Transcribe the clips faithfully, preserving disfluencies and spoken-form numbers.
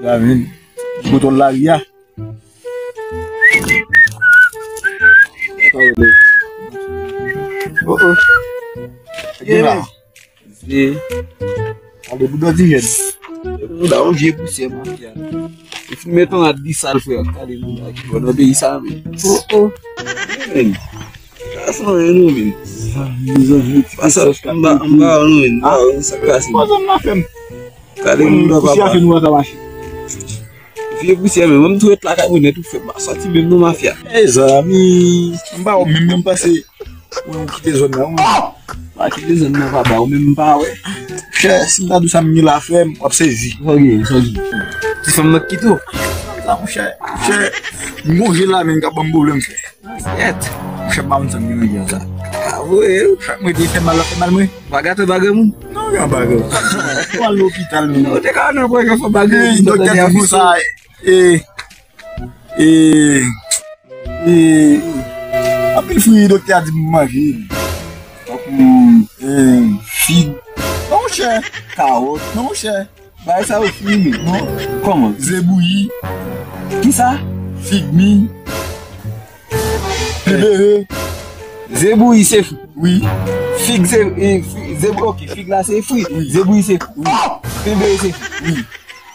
Lamin, bouton lari a. Oh, oh. Gen la. Se ale bouda ti jèn. Bouda yon vye pousyè mafya. Li fin met yon rad li sal, frè. Gade bouda ki bon nan peyi sa, men. Oh, oh. Men. Sa san anyen non, men. Mezanmi, ti pa sa, mezanmi, anba, anba, non, men. Ah. Sa k pase? Poze m nan fè m. Gade bouda, papa. Pousyè fè nou ka mache. Vye pousyè, men. Mwen m tou ret lakay mwen nèt, ou fè m pa sòti menm non, mafya. Mezanmi, m pa wè menm, menm pase. Mwen, ou kite zòn nan, wi. Pa kite zòn nan, papa, ou menm pa wè. Chè, si m ta di w sa m gen la, frè m, w ap sezi. Sa w gen, sa w gen. Ti fanm nan k kite w. Sa, monchè, monchè, m gon je la, men, k ap ban m pwoblèm, frè. Yèt. Monchè, m pa konn sa m gen nan kè sa. A, vre, chak mwen te fè mal, la fè mal, mwen. Pa gate bagay moun. Non, gen bagay. Ou al lopital, men. Ou te ka nan pwen, fè bagay moun, doktè di konsa, e, e, e, anpil fwi doktè a di m manje. Tankou, e, fig. Non, monchè. Kawòt. Non, monchè. Bagay sa yo fwi, men. Non. Kòman? Ze bouyi. Kisa? Fig mi. Pibere. Ze bouyi se fwi. Wi. Fig se, e, fwi, ze bou-, ok, fig la se fwi. Wi. Ze bouyi se fwi. Wi. Pibere se fwi. Wi.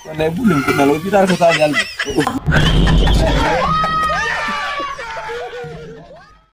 Kònè boule m, kounye a lopital, fò ta al.